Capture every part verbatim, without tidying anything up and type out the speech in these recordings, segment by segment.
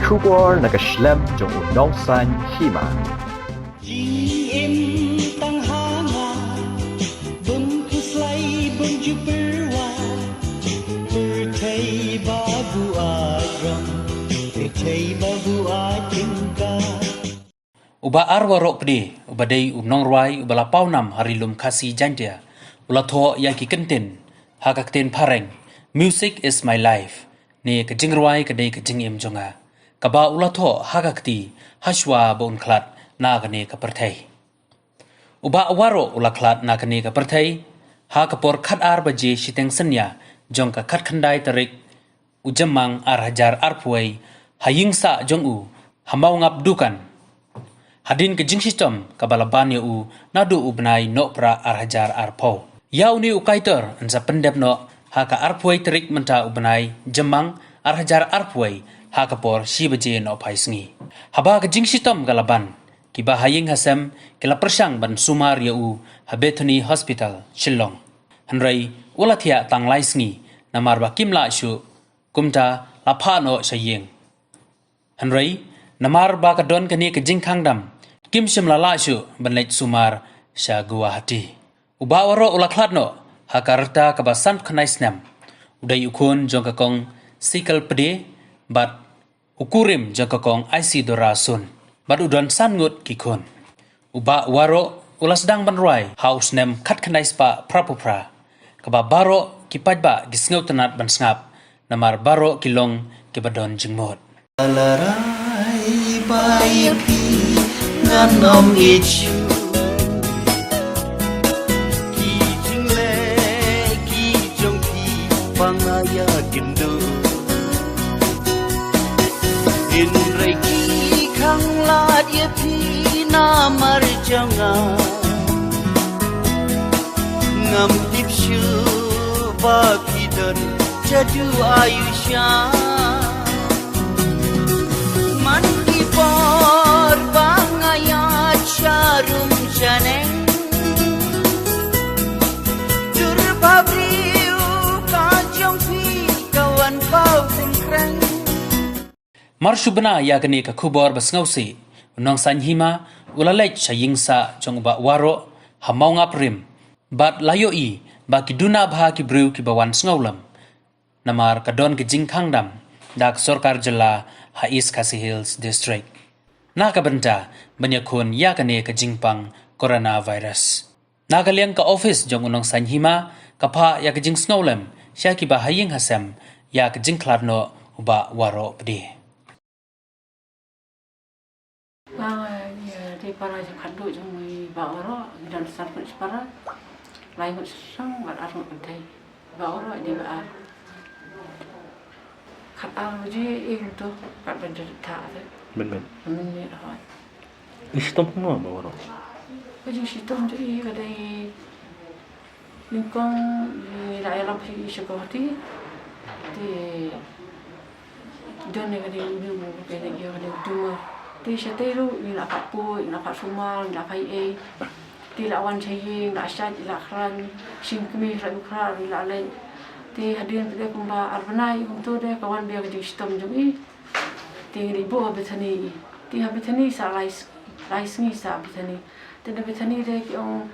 Khubor na ka shlem jong u Nongsaiñ Hima. Jingim tang ha nga, bym khuslai bym ju pyrwa. Pyrthei ba buaid rong, pyrthei ba buaid tyngka. U Bah Arwaroh Pde, uba dei u nongrwai uba la paw nam ha Ri Lum Khasi Jaiñtia, u la thoh ïa ki kyntien ha ka ktien Phareng, "Music is my life", ne ka jingrwai ka dei ka jingim jong nga, kaba u la thoh ha ka kti hashwa ba un khlad na kane ka pyrthei. U Bah Waroh u la khlad na kane ka pyrthei ha ka por khatar baje shiteng synñia jong ka khatkhyndai tarik u Jymmang ar hajar arphew wei, ha ïing sah jong u ha Mawngap Dukan, hadien ka jingshitom kaba la ban ïa u naduh u bnai Nohprah ar hajar arphew. Ïa une u kaitor yn sa pyndep noh ha ka arphew wei tarik mynta u bnai Jymmang ar hajar arphew wei, ha ka por shi baje nohphai sngi. Haba ka jingshitom ka la ban, kiba ha ïing ha sem ki la pyrshang ban sumar ïa u ha Bethany Hospital, Shillong. Hynrei u la thiah tang lai sngi, namar ba kim lah shuh, kumta la phah noh sha ïing. Hynrei namar ba ka don kane ka jingkhang dam, kim shym la lah shuh ban leit sumar sha Guwahati. U Bah Waroh u la khlad noh ha ka rta kaba sanphew khyndai snem. U dei u khun jong ka Kong Sikal Pde bad u kurim jong ka Kong Isidora Sun, bad u don san ngut ki khun. U Bah Waroh u la sdang ban rwai ha u snem khatkhyndai spah phraphew phra, kaba baroh ki paidbah ki sngewtynnat ban sngap, namar baroh ki long kiba don jingmut. Ala rai ba ïa phi ngan ym ïeit shuh. Ki jingleh ki jong phi ba nga ïakynduh. Hynrei ki khang lad ïa phi namar jong nga. Ngam tip shuh ba phi don jadu ayu sha. Man ki por ba nga ïaid sharum shaneng. Dur ba briew ka jong phi ka wan paw kynkreng. Mar shu bna ïa kane ka khubor ba sngewsih, u Nongsaiñ Hima u la leit sha ïing sah jong u Bah Waroh ha Mawngap Rim, bad la ïohi ba ki duna bha ki briew kiba wan sngewlem. Namar ka don ka jingkhang dam da ka sorkar jylla ha East Khasi Hills District na ka bynta ban ïakhun ïa kane ka jingpang coronavirus. Na ka liang ka office jong u Nongsaiñ Hima ka phah ïa ka jingsngewlem sha kiba ha ïing ha sem ïa ka jingkhlad noh u Bah Waroh Pde. Nga, ïa, dei para jong khadduh jong i Bah Waroh, ngi don san ngut shipara, lai ngut shrang bad ar ngut kynthei. Bah Waroh dei ba ar. Khatar baje i kumto, kat ban jot thah te. Mynmiet. Mynmiet hoi. I shitom kumno Bah Waroh? Ka jingshitom jong i ka dei nyngkong ngi la ïalam sha i sha Guwahati. Te don ïa ka dei u dei u ka dei ïa ka dei u tumor. Te shatei ruh ngi la pat poi, ngi la pat sumar, ngi la pat ei. Te la wan sha ïing, la shait, la khlaiñ, shim kmie, la u khrar, la leit. Te hadien te kumba ar bnai kumto de ka wan bha ka jingshitom jong i. Te ngi dei buh ha Bethany i. Te ha Bethany sa lai s-, lai sngi sa Bethany. Te na Bethany de ki ong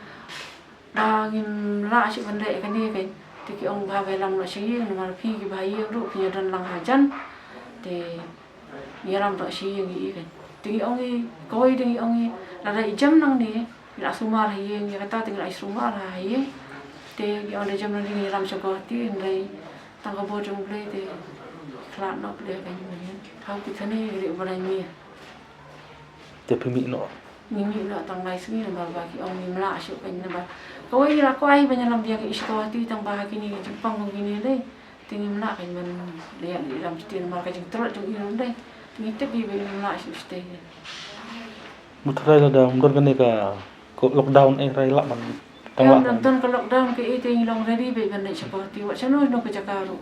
ba ngim lah shuh ban leh kane kein. Te ki ong ba hap ïalam noh sha ïing namar phi kiba ha ïing ruh phi ïa don lang hajan. Te ngi ïalam noh sha ïing ïa i kein. Te ngi ong i, kawei de ngi ong i, lada i jem nangne ngi la sumar ha ïing, ïa kata te ngi la sumar ha ïing. Te ngi ong da jem nangne ngi ïalam sha Guwahati, hynrei tang ka bor jong U Blei te khlad noh pdeng ka ïing. Ha u Bethany ka dei u Blei ngi. Te phi mih noh? Ngi mih noh tang lai sngi namar ba ki ong ngim lah shuh kein namar kawei ngi la kwah ban ïalam biang ïa i sha Guwahati tang ba ha kine ki jingpang kong kine lei. Te ngim lah kein ban leit ïalam shatei namar ka jingtlot jong i ruh lei. Te ngi tip i ba ngim lah shuh shatei. Mut tharai lada ym don kane ka, ka lockdown eh tharai lah ban tang lah. Ym don ka lockdown kaei te ngi long ready beit ban leit sha Guwahati wat shano shano ka jaka ruh.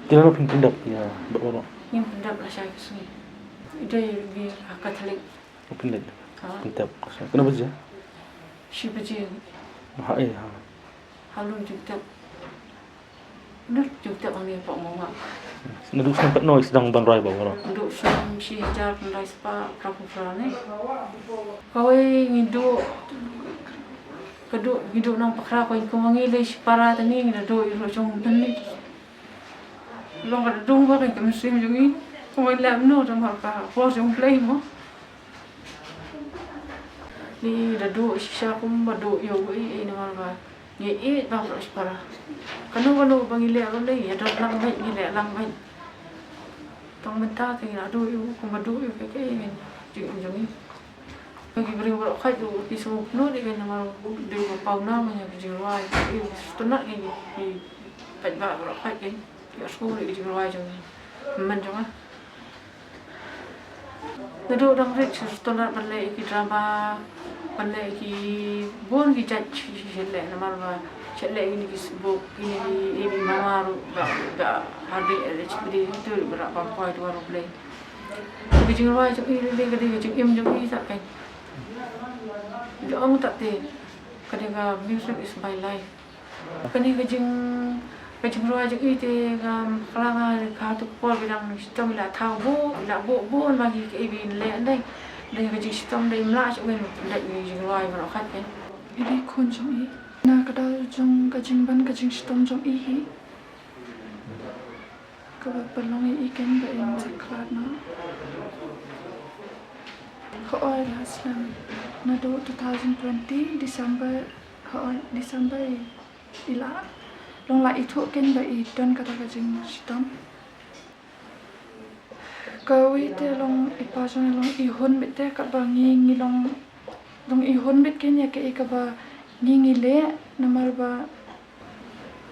Te lano phin pyndep ïa Bah Waroh? Ngin pyndep lashai ka sngi. I dei ïa ka Katholik. O, phin leit. Ha? Pyndep. Katno baje? Shi baje. Ha, eh, ha. Ha lum jingtep. Lut jingtep hangne hapoh Mawngap. Naduh snem katno i sdang ban rwai ba waroh? Naduh snem shi hajar khyndai spah phra phew phra ne. Kawei ngi duh, ka duh, ngi duh nang Pokhara, ko ngi kum ngi lei shipara tani ngi da duh ïa u jong u Blei. Long ka da dung ba ka mynsiem jong ngi. Ko ngi leh mano da mar ka por jong u Blei mo. Ngi da duh shisha kum ba duh ïa u ei ei namar ba ngi ïeit ba baroh shipara. Kano kano ba ngi leh ruh lei ïa don lang beit ngi leh lang beit. Tang mynta te ngi la duh ïa u kum ba duh ïa u ka ei ei jingim jong ngi. Ki briew baroh khoit u ki sngewbha ïa ka namar u dei ba paw nam ïa ka jingrwai. Ki sngewtynnat ki paidbah baroh khoit ki ïa sngewbha ïa ka jingrwai jong ngi. Hynmen jong nga. Naduh dang rit shu sngewtynnat ban leh ïa ki drama, ban leh ïa ki bun ki jait shu shu leh namar ba shu leh ïa kine ki sbuk, ïa kine ki mama ruh ba ba ha ri L H B D tu ruh ba ban poi tu ruh blei. Ka jingrwai jong i lei ka dei ka jingim jong i sa kan. Jong ta te ka dei ka music is my life. Kane ka jing, ka jingrwai jong i te ka khlem ka tu ka por ba dang shitom i la thaw buh, i la buh bun ba ngi ka i ba i leh ndai. Dei ka jingshitom dei mla shu ngi leh ngi jingrwai baroh khat kan. I dei khun jong i. Na ka daw jong ka jingban ka jingshitom jong i hi. Kaba pynlong ïa i kan ba in sa khlad noh. Hooid la slem. Naduh two thousand twenty December, hooid December i, i la long la ithuh kan ba i don kata ka jingshitom. Kawei te long i pa jong i long i hun beit te katba ngi ngi long, long i hun beit kan ïa kaei kaba ngi ngi leh namar ba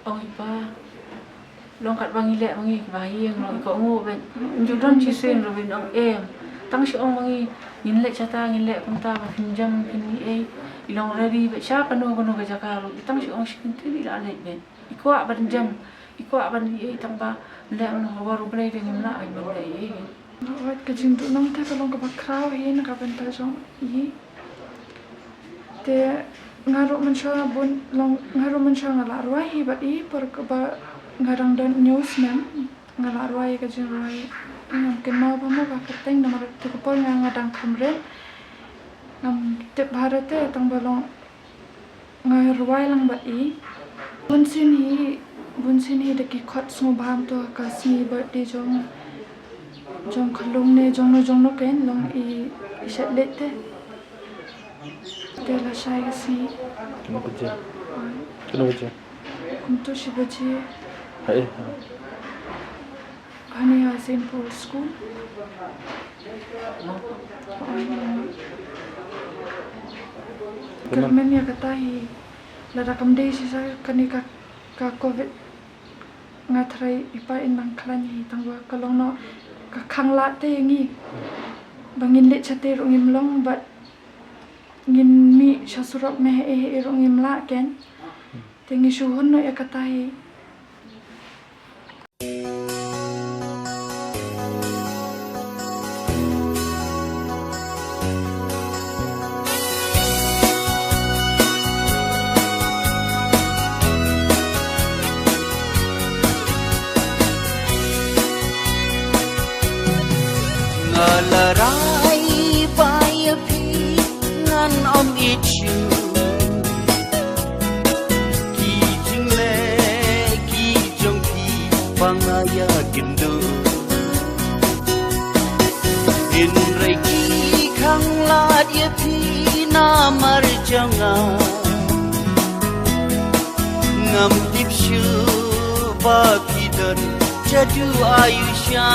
Ong i pa, long katba ngi leh ma ngi kiba ha ïing long i kohnguh beit. Ym ju don shisien ruh ba in ong em. Tang shu ong ma ngi ngin leit shata, ngin leit kumta ba phin jem phin ïohi. I long ready beit sha kano kano ka jaka ruh. I tang shu ong shi kyntien i la leit beit. I kwah ban jem, i kwah ban ïohi tang ba leh noh ha bor U Blei te ngim lah ban leh ïa i. Wat ka jingduhnong te ka long kaba khraw hi na ka bynta jong i. Te nga ruh mynshuwa bun long, nga ruh mynshuwa nga la rwai hi bad i por kaba nga dang don hynñiew snem nga la rwai ka jingrwai. Ngam kynmaw ba mo ba kyrteng namar te ka por nga nga dang kham rit. Ngam tip bha te tang ba long nga rwai lang bad i. Bun sien hi, bun sien hi da ki khot sngewbha to ka sngi birthday jong, jong ka long ne jong no jong no ken long i, i shet leit te. Te la shai ka sngi. Kano baje? Kano baje? Kumto shi baje. Haei? Hangne ha Saint Paul School. Kyrmen ïa kata hi lada kam dei shisha kane ka, ka covid nga tharai i pa in nang khlaiñ hi tang ba ka long noh ka khang lad te ïa ngi ba ngin leit shatei ruh ngim long bad ngin mih sha surok ne haei haei ruh ngim lah ken. Te ngi shu hun noh ïa kata hi. Nga la rai ba ïa phi ngan ym ïeit shuh. Ki jingleh ki jong phi ba nga ïakynduh. Hynrei ki khang lad ïa phi namar jong nga. Ngam tip shuh ba phi don jadu ayu sha.